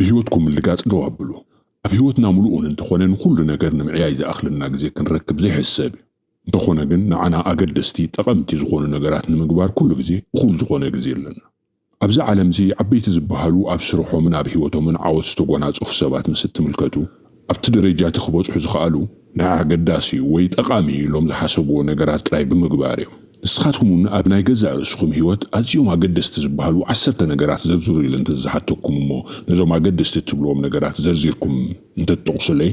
ብህይወትኩም ምልጋጽ ደው ኣብሉ። ኣብ ህይወትና ምሉእን እንተኾነ ንኹሉ ነገር ንምዕያይ ዝኣኽለና ግዜ ክንረክብ ዘይሕሰብ እዩ። እንተኾነ ግን ንዓና ኣገደስቲ፣ ጠቐምቲ ዝኾኑ ነገራት ንምግባር ኩሉ ግዜ እኹል ዝኾነ ግዜ ኣለና። ኣብዚ ዓለምዚ ዓበይቲ ዝበሃሉ ኣብ ስርሖምን ኣብ ህይወቶምን ዓወት ዝተጎናጸፉ ሰባት ምስ እትምልከቱ፣ ኣብቲ ደረጃ እቲ ክበጽሑ ዝኸኣሉ ናይ ኣገዳሲ ወይ ጠቓሚ ኢሎም ዝሓሰብዎ ነገራት ጥራይ ብምግባር እዮም። ንስኻትኩም እውን ኣብ ናይ ገዛእ ርእስኹም ህይወት ኣዝዮም ኣገደስቲ ዝበሃሉ ዓሰርተ ነገራት ዘርዝሩ ኢለ እንተዝሓተኩም እሞ፣ ነዞም ኣገደስቲ እትብልዎም ነገራት ዘርዚርኩም እንተትጠቕሱለይ፣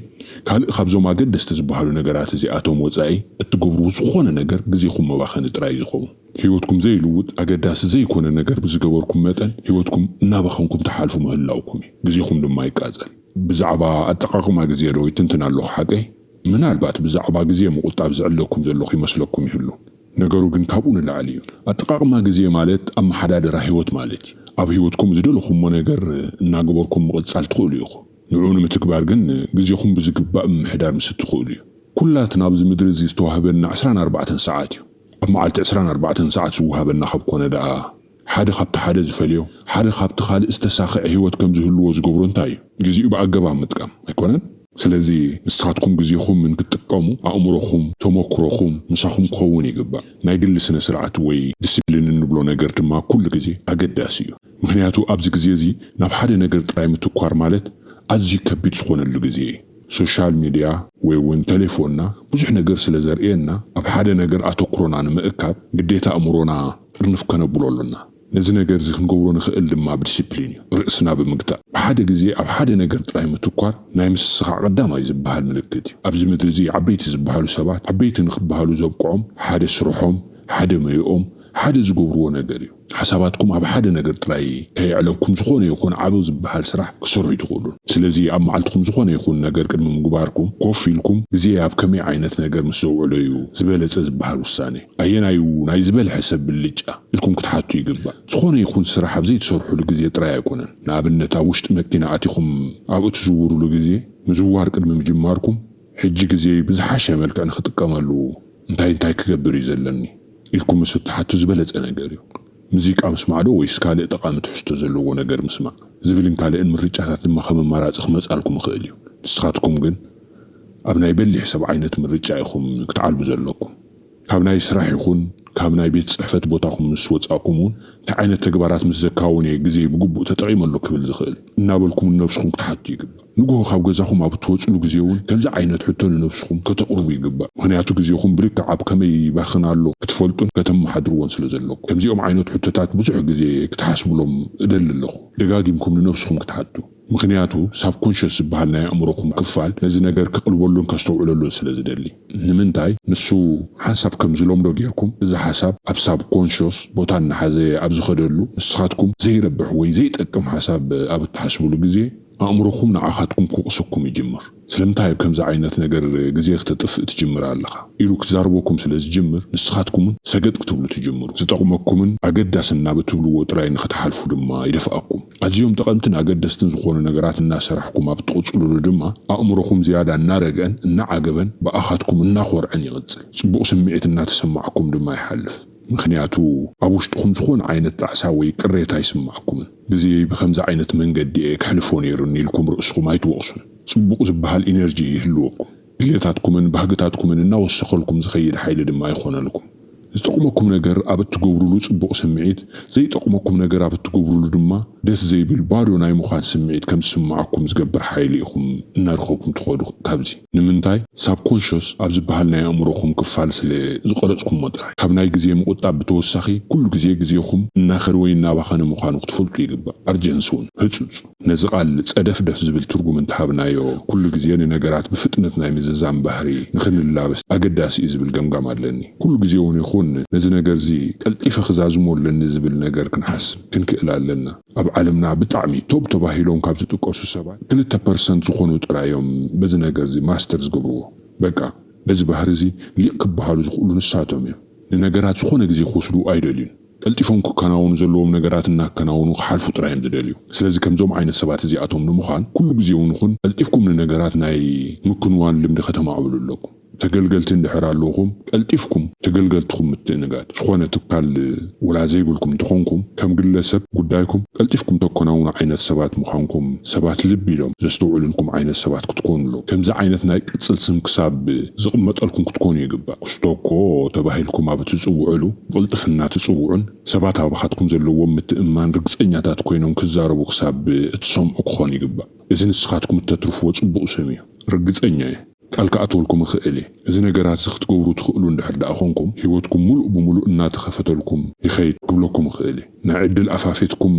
ካልእ ካብዞም ኣገደስቲ ዝበሃሉ ነገራት እዚኣቶም ወጻኢ እትገብርዎ ዝኾነ ነገር ግዜኹም መባኸኒ ጥራይ እዩ ዝኸውን። ህይወትኩም ዘይልውጥ ኣገዳሲ ዘይኮነ ነገር ብዝገበርኩም መጠን ህይወትኩም እናባኸንኩም ትሓልፉ ምህላውኩም እዩ። ግዜኹም ድማ ይቃጸል። ብዛዕባ ኣጠቓቕማ ግዜ ዶ ይትንትን ኣለኹ ሓቀይ? ምናልባት ብዛዕባ ግዜ ምቑጣብ ዝዕለኩም ዘለኹ ይመስለኩም ይህሉ። ነገሩ ግን ካብኡ ንላዕሊ እዩ። ኣጠቓቕማ ግዜ ማለት ኣመሓዳድራ ህይወት ማለት እዩ። ኣብ ህይወትኩም ዝደለኹምዎ ነገር እናገበርኩም ምቕጻል ትኽእሉ ኢኹም። ንዕኡ ንምትግባር ግን ግዜኹም ብዝግባእ ምምሕዳር ምስ እትኽእሉ እዩ። ኩላትና ኣብዚ ምድሪ እዚ ዝተዋህበና ዕስራን ኣርባዕተን ሰዓት እዩ። ኣብ መዓልቲ ዕስራን ኣርባዕተን ሰዓት ዝወሃበና ካብ ኮነ ደኣ፣ ሓደ ካብቲ ሓደ ዝፈልዮ፣ ሓደ ካብቲ ካልእ ዝተሳኽዐ ህይወት ከም ዝህልዎ ዝገብሮ እንታይ እዩ? ግዜኡ ብኣገባብ ምጥቃም ኣይኮነን? ስለዚ ንስኻትኩም ግዜኹም እንትትጥቀሙ ኣእምሮኹም፣ ተመክሮኹም ምሳኹም ክኸውን ይግባእ። ናይ ግሊ ስነ ስርዓት ወይ ዲሲፕሊን እንብሎ ነገር ድማ ኩሉ ግዜ ኣገዳሲ እዩ። ምኽንያቱ ኣብዚ ግዜ እዚ ናብ ሓደ ነገር ጥራይ ምትኳር ማለት ኣዝዩ ከቢድ ዝኾነሉ ግዜ እዩ። ሶሻል ሚድያ ወይ እውን ቴሌፎንና ብዙሕ ነገር ስለ ዘርእየና፣ ኣብ ሓደ ነገር ኣተኩሮና ንምእካብ ግዴታ ኣእምሮና ጥርንፍ ከነብሎ ኣሎና። ነዚ ነገር እዚ ክንገብሮ ንኽእል ድማ ብዲሲፕሊን እዩ፣ ርእስና ብምግታእ። ብሓደ ግዜ ኣብ ሓደ ነገር ጥራይ ምትኳር ናይ ምስስኻዕ ቀዳማይ ዝበሃል ምልክት እዩ። ኣብዚ ምድሪ እዚ ዓበይቲ ዝበሃሉ ሰባት ዓበይቲ ንኽበሃሉ ዘብቅዖም ሓደ ስርሖም፣ ሓደ ሞያኦም፣ ሓደ ዝገብርዎ ነገር እዩ። ሓሳባትኩም ኣብ ሓደ ነገር ጥራይ ከየዕለብኩም ዝኾነ ይኹን ዓቢ ዝበሃል ስራሕ ክሰርሑ ኣይትኽእሉን። ስለዚ ኣብ መዓልትኹም ዝኾነ ይኹን ነገር ቅድሚ ምግባርኩም ኮፍ ኢልኩም ግዜ ኣብ ከመይ ዓይነት ነገር ምስ ዘውዕሎ እዩ ዝበለጸ ዝበሃል ውሳኔ። ኣየናዩ ናይ ዝበልሐ ሰብ ብልጫ ኢልኩም ክትሓቱ ይግባእ። ዝኾነ ይኹን ስራሕ ኣብ ዘይትሰርሑሉ ግዜ ጥራይ ኣይኮነን። ንኣብነት ኣብ ውሽጢ መኪና ኣቲኹም ኣብኡ ትዝውሩሉ ግዜ ምዝዋር ቅድሚ ምጅማርኩም ሕጂ ግዜይ ብዝሓሸ መልክዕ ንኽጥቀመሉ እንታይ እንታይ ክገብር እዩ ዘለኒ ኢልኩም ምስ እትሓቱ ዝበለጸ ነገር እዩ። ሙዚቃ ምስማዕ ዶ ወይስ ካልእ ጠቓሚ ትሕዝቶ ዘለዎ ነገር ምስማዕ ዝብልን ካልእን ምርጫታት ድማ ከም ኣማራጺ ክመጻልኩም ይኽእል እዩ። ንስኻትኩም ግን ኣብ ናይ በሊሕ ሰብ ዓይነት ምርጫ ኢኹም ክትዓልቡ ዘለኩም። ካብ ናይ ስራሕ ይኹን ካብ ናይ ቤት ጽሕፈት ቦታኹም ምስ ወጻእኩም እውን እንታይ ዓይነት ተግባራት ምስ ዘካውን እየ ግዜይ ብግቡእ ተጠቒመሉ ክብል ዝኽእል እናበልኩም ንነብስኹም ክትሓቱ ይግባእ። ንግሆ ካብ ገዛኹም ኣብ እትወጽሉ ግዜ እውን ከምዚ ዓይነት ሕቶ ንነብስኹም ከተቕርቡ ይግባእ። ምኽንያቱ ግዜኹም ብልክዕ ኣብ ከመይ ይባኽን ኣሎ ክትፈልጡን ከተመሓድርዎን ስለ ዘለኩም። ከምዚኦም ዓይነት ሕቶታት ብዙሕ ግዜ ክትሓስብሎም እደሊ ኣለኹ። ደጋጊምኩም ንነብስኹም ክትሓቱ። ምኽንያቱ ሳብኮንሽስ ዝበሃል ናይ ኣእምሮኹም ክፋል ነዚ ነገር ከቕልበሉን ከስተውዕለሉን ስለ ዝደሊ። ንምንታይ? ንሱ ሓንሳብ ከም ዝለምዶ ጌርኩም እዚ ሓሳብ ኣብ ሳብኮንሽስ ቦታ እናሓዘ ኣብ ዝኸደሉ፣ ንስኻትኩም ዘይረብሕ ወይ ዘይጠቅም ሓሳብ ኣብ እትሓስብሉ ግዜ ኣእምሮኹም ንዓኻትኩም ክወቕሰኩም ይጅምር። ስለምንታይ ኣብ ከምዚ ዓይነት ነገር ግዜ ክተጥፍእ ትጅምር ኣለኻ? ኢሉ ክዛረበኩም ስለ ዝጅምር ንስኻትኩምን ሰገጥ ክትብሉ ትጅምሩ። ዝጠቕመኩምን ኣገዳስን ናብ እትብልዎ ጥራይ ንኽትሓልፉ ድማ ይደፍኣኩም። ኣዝዮም ጠቐምትን ኣገደስትን ዝኾኑ ነገራት እናሰራሕኩም ኣብ እትቕጽሉሉ ድማ ኣእምሮኹም ዝያዳ እናረግአን እናዓገበን ብኣኻትኩም እናኾርዐን ይቕጽል። ጽቡቕ ስምዒት እናተሰማዕኩም ድማ ይሓልፍ። ምኽንያቱ ኣብ ውሽጥኹም ዝኾነ ዓይነት ጣዕሳ ወይ ቅሬታ ኣይስማዕኩምን። ግዜይ ብኸምዚ ዓይነት መንገዲ እየ ከሕልፎ ነይሩኒ ኢልኩም ርእስኹም ኣይትወቕሱን። ጽቡቕ ዝበሃል ኢነርጂ ይህልወኩም። ድሌታትኩምን ባህግታትኩምን እናወሰኸልኩም ዝኸይድ ሓይሊ ድማ ይኾነልኩም። ዝጠቕመኩም ነገር ኣብ እትገብሩሉ ጽቡቕ ስምዒት፣ ዘይጠቕመኩም ነገር ኣብ እትገብሩሉ ድማ ደስ ዘይብል ባዶ ናይ ምዃን ስምዒት ከም ዝስምዓኩም ዝገብር ሓይሊ ኢኹም እናረኸብኩም ትኸዱ። ካብዚ ንምንታይ ሳብኮንሽስ ኣብ ዝበሃል ናይ ኣእምሮኹም ክፋል ስለ ዝቐረጽኩሞ ጥራይ። ካብ ናይ ግዜ ምቑጣብ ብተወሳኺ ኩሉ ግዜ ግዜኹም እናኸደ ወይ እናባኸነ ምዃኑ ክትፈልጡ ይግባእ። ኣርጀንሲ እውን ህጹጽ። ነዚ ቃል ጸደፍደፍ ዝብል ትርጉም እንተሃብናዮ፣ ኩሉ ግዜ ንነገራት ብፍጥነት ናይ ምዝዛም ባህሪ ንኽንላበስ ኣገዳሲ እዩ ዝብል ገምጋም ኣለኒ። ኩሉ ግዜ እውን ይኹን ነዚ ነገርዚ ቀልጢፈ ክዛዝሞ ኣለኒ ዝብል ነገር ክንሓስብ ክንክእል ኣለና። ኣብ ዓለምና ብጣዕሚ ቶብ ተባሂሎም ካብ ዝጥቀሱ ሰባት ክልተ ፐርሰንት ዝኾኑ ጥራይ እዮም በዚ ነገርዚ ማስተር ዝገብርዎ። በቃ በዚ ባህሪ እዚ ሊቕ ክበሃሉ ዝኽእሉ ንሳቶም እዮም። ንነገራት ዝኾነ ግዜ ክወስዱ ኣይደልዩን። ቀልጢፎም ክከናወኑ ዘለዎም ነገራት እናከናወኑ ክሓልፉ ጥራይ እዮም ዝደልዩ። ስለዚ ከምዞም ዓይነት ሰባት እዚኣቶም ንምዃን ኩሉ ግዜ እውን ይኹን ቀልጢፍኩም ንነገራት ናይ ምክንዋን ልምዲ ከተማዕብሉ ኣለኩም። ተገልገልቲ እንድሕር ኣለኹም፣ ቀልጢፍኩም ተገልገልትኹም ምትእንጋድ። ዝኾነ ትካል ወላ ዘይብልኩም እንተኾንኩም፣ ከም ግለሰብ ጉዳይኩም ቀልጢፍኩም ተከናውኑ ዓይነት ሰባት ምዃንኩም፣ ሰባት ልቢ ኢሎም ዘስተውዕሉልኩም ዓይነት ሰባት ክትኮኑ ኣለኩም። ከምዚ ዓይነት ናይ ቅጽል ስም ክሳብ ዝቕመጠልኩም ክትኮኑ ይግባእ። ኩስቶኮ ተባሂልኩም ኣብ እትጽውዑሉ፣ ብቕልጥፍና ትጽውዑን ሰባት ኣባኻትኩም ዘለዎም ምትእምማን ርግጸኛታት ኮይኖም ክዛረቡ ክሳብ እትሰምዑ ክኾን ይግባእ። እዚ ንስኻትኩም እተትርፍዎ ጽቡቕ ስም እዩ። ርግጸኛ እየ። ቃል ክኣትወልኩም እኽእል እየ። እዚ ነገራት እዚ ክትገብሩ ትኽእሉ እንድሕር ደኣ ኾንኩም፣ ህይወትኩም ሙሉእ ብሙሉእ እናተኸፈተልኩም ይኸይድ ክብለኩም እኽእል እየ። ናይ ዕድል ኣፋፌትኩም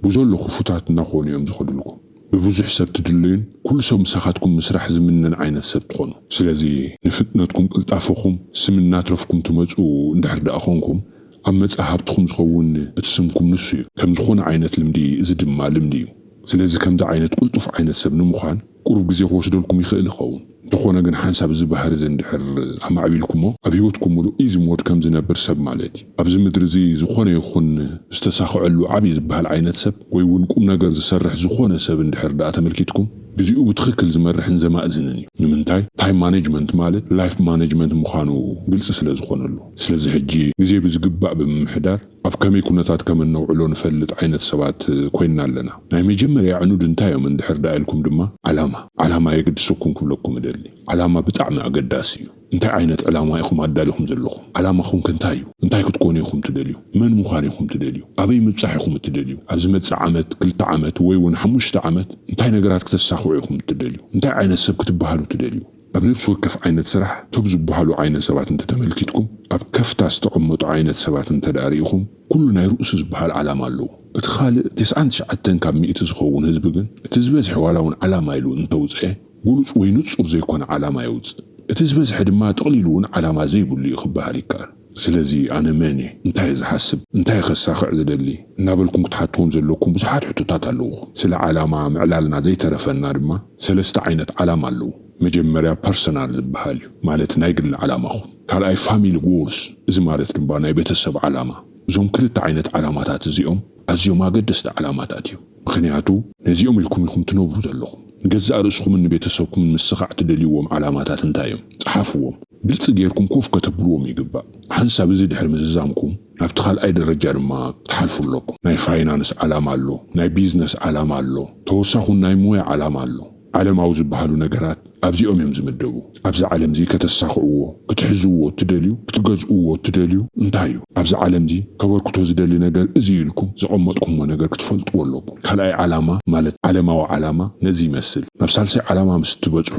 ብዘሎ ክፉታት እናኾኑ እዮም ዝኸዱልኩም። ብብዙሕ ሰብ ትድለዩን ኩሉ ሰብ ምሳኻትኩም ምስራሕ ዝምነን ዓይነት ሰብ ትኾኑ። ስለዚ ንፍጥነትኩም ቅልጣፈኹም ስም እናትረፍኩም ትመጹ እንድሕር ደኣ ኾንኩም፣ ኣብ መጻኢ ሃብትኹም ዝኸውን እቲ ስምኩም ንሱ እዩ። ከም ዝኾነ ዓይነት ልምዲ፣ እዚ ድማ ልምዲ እዩ። ስለዚ ከምዚ ዓይነት ቅልጡፍ ዓይነት ሰብ ንምዃን ቁሩብ ግዜ ክወስደልኩም ይኽእል ይኸውን። እንተኾነ ግን ሓንሳብ እዚ ባህሪ እዚ እንድሕር ኣማዕቢልኩሞ፣ ኣብ ህይወትኩም ምሉእ ኢዚ ሞድ ከም ዝነብር ሰብ ማለት እዩ። ኣብዚ ምድሪ እዚ ዝኾነ ይኹን ዝተሳኽዐሉ ዓብዪ ዝበሃል ዓይነት ሰብ ወይ እውን ቁም ነገር ዝሰርሕ ዝኾነ ሰብ እንድሕር ደኣ ተመልኪትኩም፣ ግዜኡ ብትኽክል ዝመርሕን ዘማእዝንን እዩ። ንምንታይ? ታይም ማኔጅመንት ማለት ላይፍ ማኔጅመንት ምዃኑ ግልፂ ስለ ዝኾነሉ። ስለዚ ሕጂ ግዜ ብዝግባእ ብምምሕዳር ኣብ ከመይ ኩነታት ከም እነውዕሎ ንፈልጥ ዓይነት ሰባት ኮይንና ኣለና። ናይ መጀመርያ ዕኑድ እንታይ እዮም እንድሕር ደኣ ኢልኩም ድማ፣ ዓላማ። ዓላማ የገድሰኩም ክብለኩም እደሊ። ዓላማ ብጣዕሚ ኣገዳሲ እዩ። እንታይ ዓይነት ዕላማ ኢኹም ኣዳሊኹም ዘለኹም? ዓላማኹም ከ እንታይ እዩ? እንታይ ክትኮኑ ኢኹም ትደልዩ? መን ምዃን ኢኹም ትደልዩ? ኣበይ ምብጻሕ ኢኹም እትደልዩ? ኣብ ዝመጽእ ዓመት፣ ክልተ ዓመት ወይ እውን ሓሙሽተ ዓመት እንታይ ነገራት ክተሳኽዑ ኢኹም እትደልዩ? እንታይ ዓይነት ሰብ ክትበሃሉ ትደልዩ? ኣብ ነፍሲ ወከፍ ዓይነት ስራሕ ቶብ ዝበሃሉ ዓይነት ሰባት እንተተመልኪትኩም፣ ኣብ ከፍታ ዝተቐመጡ ዓይነት ሰባት እንተ ደኣ ርኢኹም፣ ኩሉ ናይ ርእሱ ዝበሃል ዓላማ ኣለዎ። እቲ ካልእ ተስዓን ትሽዓተን ካብ ሚእቲ ዝኸውን ህዝቢ ግን፣ እቲ ዝበዝሐ ዋላ እውን ዓላማ ኢሉ እንተውጽአ፣ ግሉጽ ወይ ንጹር ዘይኮነ ዓላማ የውጽእ። እቲ ዝበዝሐ ድማ ጥቕሊሉ እውን ዓላማ ዘይብሉ እዩ ክበሃል ይከኣል። ስለዚ ኣነ መን እየ? እንታይ እየ ዝሓስብ? እንታይ እየ ከሳኽዕ ዝደሊ? እናበልኩም ክትሓትዎም ዘለኩም ብዙሓት ሕቶታት ኣለውኹም። ስለ ዓላማ ምዕላልና ዘይተረፈና ድማ ሰለስተ ዓይነት ዓላማ ኣለዉ። መጀመርያ ፐርሰናል ዝበሃል እዩ፣ ማለት ናይ ግሊ ዓላማኹም። ካልኣይ ፋሚሊ ጎልስ፣ እዚ ማለት ድማ ናይ ቤተሰብ ዓላማ። እዞም ክልተ ዓይነት ዓላማታት እዚኦም ኣዝዮም ኣገደስቲ ዓላማታት እዮም። ምኽንያቱ ነዚኦም ኢልኩም ኢኹም ትነብሩ ዘለኹም። ንገዛእ ርእስኹምን ንቤተሰብኩምን ምስኻዕ ትደልይዎም ዓላማታት እንታይ እዮም? ጸሓፍዎም። ግልጺ ጌርኩም ኮፍ ከተብልዎም ይግባእ። ሓንሳብ እዚ ድሕሪ ምዝዛምኩም ናብቲ ካልኣይ ደረጃ ድማ ክትሓልፉ ኣለኩም። ናይ ፋይናንስ ዓላማ ኣሎ፣ ናይ ቢዝነስ ዓላማ ኣሎ። ተወሳኹ ናይ ሞያ ዓላማ ኣሎ። ዓለማዊ ዝበሃሉ ነገራት ኣብዚኦም እዮም ዝምደቡ። ኣብዚ ዓለም እዚ ከተሳኽዕዎ፣ ክትሕዝዎ እትደልዩ፣ ክትገዝእዎ እትደልዩ እንታይ እዩ? ኣብዚ ዓለም እዚ ከበርክቶ ዝደሊ ነገር እዚ እዩ ኢልኩም ዘቐመጥኩምዎ ነገር ክትፈልጥዎ ኣለኩም። ካልኣይ ዓላማ ማለት ዓለማዊ ዓላማ ነዚ ይመስል። ናብ ሳልሳይ ዓላማ ምስ እትበጽሑ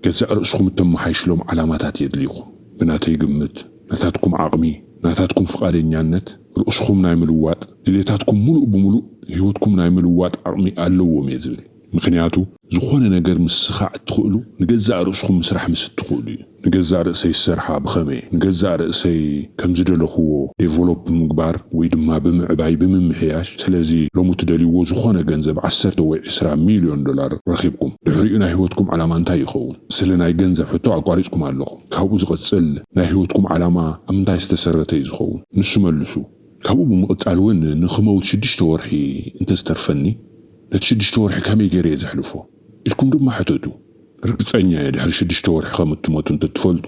ገዛእ ርእስኹም እተመሓይሽሎም ዓላማታት የድልይኹም። ብናተይ ግምት ናታትኩም ዓቕሚ፣ ናታትኩም ፍቓደኛነት ርእስኹም ናይ ምልዋጥ፣ ድሌታትኩም ሙሉእ ብምሉእ ህይወትኩም ናይ ምልዋጥ ዓቕሚ ኣለዎም እየ ዝብል። ምኽንያቱ ዝኾነ ነገር ምስኻዕ እትኽእሉ ንገዛእ ርእስኹም ምስራሕ ምስ እትኽእሉ እዩ። ንገዛእ ርእሰይ ዝሰርሓ ብኸመይ? ንገዛእ ርእሰይ ከም ዝደለኽዎ ዴቨሎፕ ብምግባር ወይ ድማ ብምዕባይ፣ ብምምሕያሽ። ስለዚ ሎሚ እትደልይዎ ዝኾነ ገንዘብ ዓሰርተ ወይ ዕስራ ሚልዮን ዶላር ረኺብኩም። ድሕሪኡ ናይ ህይወትኩም ዓላማ እንታይ ይኸውን? ስለ ናይ ገንዘብ ሕቶ ኣቋሪጽኩም ኣለኹም። ካብኡ ዝቕጽል ናይ ህይወትኩም ዓላማ ኣብ ምንታይ ዝተሰረተ እዩ ዝኸውን? ንሱ መልሱ። ካብኡ ብምቕጻል እውን ንኽመውት ሽዱሽተ ወርሒ እንተዝተርፈኒ፣ ነቲ ሽዱሽተ ወርሒ ከመይ ገይረ እየ ዘሕልፎ? ኢልኩም ድማ ሕተቱ። ርግጸኛ እየ ድሕሪ ሽዱሽተ ወርሒ ከም እትሞቱ እንተትፈልጡ፣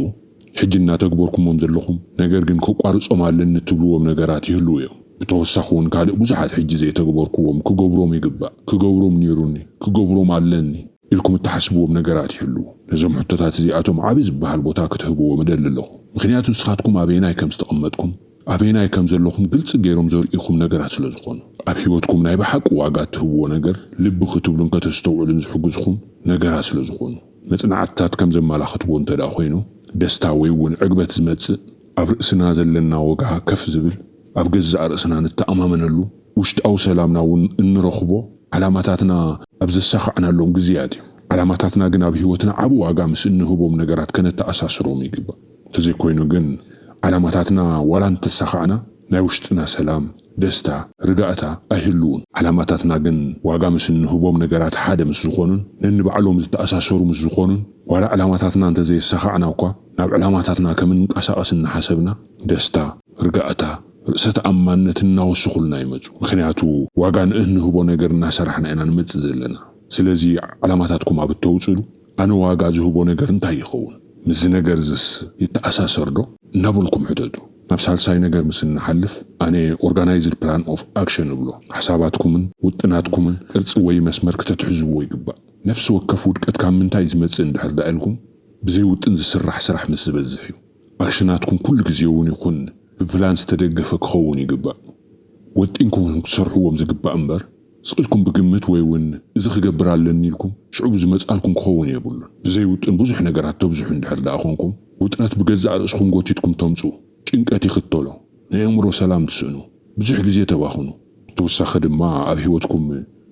ሕጂ እናተግበርኩሞም ዘለኹም ነገር ግን ከቋርጾም ኣለኒ እትብልዎም ነገራት ይህልዉ እዮም። ብተወሳኺ እውን ካልእ ብዙሓት ሕጂ ዘይተግበርኩዎም ክገብሮም ይግባእ፣ ክገብሮም ነይሩኒ፣ ክገብሮም ኣለኒ ኢልኩም እትሓስብዎም ነገራት ይህልዉ። ነዞም ሕቶታት እዚኣቶም ዓቢ ዝበሃል ቦታ ክትህብዎም እደሊ ኣለኹ። ምኽንያቱ ንስኻትኩም ኣበየናይ ከም ዝተቐመጥኩም፣ ኣበየናይ ከም ዘለኹም ግልጺ ገይሮም ዘርእዩኹም ነገራት ስለ ዝኾኑ። ኣብ ህይወትኩም ናይ ብሓቂ ዋጋ እትህብዎ ነገር ልቢ ክትብሉን ከተስተውዕሉን ዝሕግዝኹም ነገራት ስለ ዝኾኑ። መጽናዕትታት ከም ዘመላኽትዎ እንተ ደኣ ኮይኑ፣ ደስታ ወይ እውን ዕግበት ዝመጽእ ኣብ ርእስና ዘለና ዋጋ ከፍ ዝብል፣ ኣብ ገዛእ ርእስና ንተኣማመነሉ፣ ውሽጣዊ ሰላምና እውን እንረኽቦ ዓላማታትና ኣብ ዘሳኻዕናሎም ግዜያት እዩ። ዓላማታትና ግን ኣብ ህይወትና ዓቢ ዋጋ ምስ እንህቦም ነገራት ከነተኣሳስሮም ይግባእ። እንተዘይኮይኑ ግን ዓላማታትና ዋላ እንተሳኻዕና ናይ ውሽጥና ሰላም፣ ደስታ፣ ርጋእታ ኣይህልውን። ዓላማታትና ግን ዋጋ ምስ እንህቦም ነገራት ሓደ ምስ ዝኾኑን ነንባዕሎም ዝተኣሳሰሩ ምስ ዝኾኑን ዋላ ዕላማታትና እንተዘየሳኻዕና እኳ ናብ ዕላማታትና ከም እንንቀሳቐስ እናሓሰብና ደስታ፣ ርጋእታ፣ ርእሰ ተኣማንነት እናወሰኹልና ይመጹ። ምኽንያቱ ዋጋ ንእንህቦ ነገር እናሰራሕና ኢና ንመጽእ ዘለና። ስለዚ ዕላማታትኩም ኣብ እተውጽሉ ኣነ ዋጋ ዝህቦ ነገር እንታይ ይኸውን? ምስዚ ነገር ዝስ ይተኣሳሰር ዶ እናበልኩም ሕተቱ። ናብ ሳልሳይ ነገር ምስ እንሓልፍ፣ ኣነ organized plan of action እብሎ። ሓሳባትኩምን ውጥናትኩምን ቅርጺ ወይ መስመር ክተትሕዝዎ ይግባእ። ነፍሲ ወከፍ ውድቀት ካብ ምንታይ ዝመጽእ እንድሕር ደኣ ኢልኩም፣ ብዘይ ውጥን ዝስራሕ ስራሕ ምስ ዝበዝሕ እዩ። ኣክሽናትኩም ኩሉ ግዜ እውን ይኹን ብፕላን ዝተደገፈ ክኸውን ይግባእ። ወጢንኩም ክትሰርሕዎም ዝግባእ እምበር፣ ስቕ ኢልኩም ብግምት ወይ እውን እዚ ክገብር ኣለኒ ኢልኩም ሽዑ ዝመጻልኩም ክኸውን የብሉን። ብዘይ ውጥን ብዙሕ ነገራት ተብዝሑ እንድሕር ደኣ ኾንኩም፣ ውጥረት ብገዛእ ርእስኹም ጎቲትኩም ተምጽኡ፣ ጭንቀት ይኽተሎ፣ ናይ ኣእምሮ ሰላም ትስእኑ፣ ብዙሕ ግዜ ተባኽኑ። ብተወሳኺ ድማ ኣብ ህይወትኩም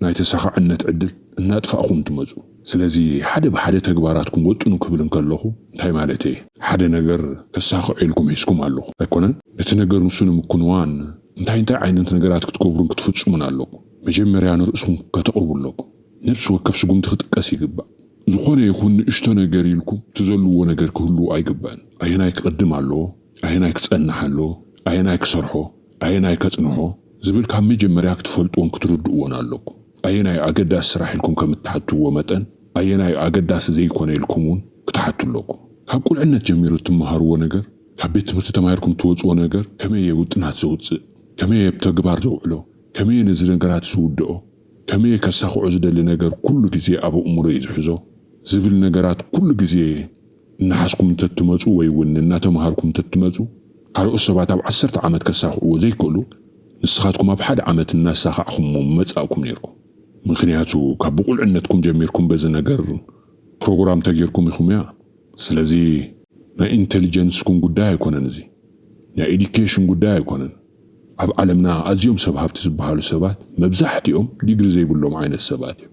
ናይ ተሳኻዕነት ዕድል እናጥፋእኹም ትመጹ። ስለዚ ሓደ ብሓደ ተግባራትኩም ወጥኑ ክብል እንከለኹ እንታይ ማለተይ? ሓደ ነገር ከሳኽዖ ኢልኩም ሒዝኩም ኣለኹ ኣይኮነን። ነቲ ነገር ንሱ ንምክንዋን እንታይ እንታይ ዓይነት ነገራት ክትገብሩን ክትፍጽሙን ኣለኩም። መጀመርያ ንርእስኹም ከተቕርቡ ኣለኩም። ነፍሲ ወከፍ ስጉምቲ ክጥቀስ ይግባእ። ዝኾነ ይኹን ንእሽቶ ነገር ኢልኩም ትዘልዎ ነገር ክህልዎ ኣይግባእን። ኣየናይ ክቕድም ኣለዎ፣ ኣየናይ ክጸንሕ ኣለዎ፣ ኣየናይ ክሰርሖ፣ ኣየናይ ከጽንሖ ዝብል ካብ መጀመርያ ክትፈልጥዎን ክትርድእዎን ኣለኩም። ኣየናይ ኣገዳሲ ስራሕ ኢልኩም ከም እትሓትዎ መጠን፣ ኣየናይ ኣገዳሲ ዘይኮነ ኢልኩም እውን ክትሓቱ ኣለኩም። ካብ ቁልዕነት ጀሚሩ እትመሃርዎ ነገር፣ ካብ ቤት ትምህርቲ ተማሂርኩም እትወጽዎ ነገር፣ ከመይ እየ ውጥናት ዘውጽእ፣ ከመይ እየ ብተግባር ዘውዕሎ፣ ከመይ እየ ነዚ ነገራት ዝውድኦ፣ ከመይ እየ ከሳኽዖ ዝደሊ ነገር ኩሉ ግዜ ኣብ ኣእምሮይ ዝሕዞ ዝብል ነገራት ኩሉ ግዜ እናሓዝኩም እንተትመጹ ወይ እውን እናተምሃርኩም እንተትመጹ፣ ካልኦት ሰባት ኣብ ዓሰርተ ዓመት ከሳኽዕዎ ዘይክእሉ፣ ንስኻትኩም ኣብ ሓደ ዓመት እናሳኻዕኹምዎ ምመጻእኩም ነይርኩም። ምኽንያቱ ካብ ብቑልዕነትኩም ጀሚርኩም በዚ ነገር ፕሮግራም ተጌርኩም ኢኹም እያ። ስለዚ ናይ ኢንተሊጀንስኩም ጉዳይ ኣይኮነን፣ እዚ ናይ ኤዱኬሽን ጉዳይ ኣይኮነን። ኣብ ዓለምና ኣዝዮም ሰብ ሃብቲ ዝበሃሉ ሰባት መብዛሕትኦም ዲግሪ ዘይብሎም ዓይነት ሰባት እዮም።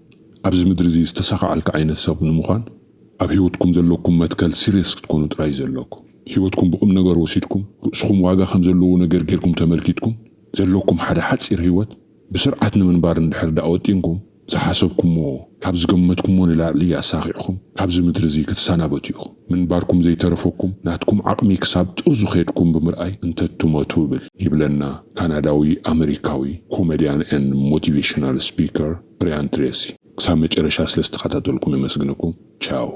ኣብዚ ምድሪ እዚ ዝተሳኻዓልካ ዓይነት ሰብ ንምዃን ኣብ ህይወትኩም ዘለኩም መትከል ሲሪየስ ክትኮኑ ጥራይ ዘለኩም። ህይወትኩም ብቁም ነገር ወሲድኩም፣ ርእስኹም ዋጋ ከም ዘለዎ ነገር ጌርኩም ተመልኪትኩም፣ ዘለኩም ሓደ ሓጺር ህይወት ብስርዓት ንምንባር እንድሕር ደኣ ወጢንኩም፣ ዝሓሰብኩሞ ካብ ዝገመትኩሞ ንላዕሊ ኣሳኺዕኹም ካብዚ ምድሪ እዚ ክትሰናበቱ ኢኹም። ምንባርኩም ዘይተረፈኩም ናትኩም ዓቕሚ ክሳብ ጥርዙ ኸድኩም ብምርኣይ እንተትሞቱ እብል ይብለና ካናዳዊ ኣመሪካዊ ኮሜድያን ኤንድ ሞቲቬሽናል ስፒከር ብርያን ትሬሲ። ክሳብ መጨረሻ ስለ ዝተኸታተልኩም የመስግነኩም። ቻው።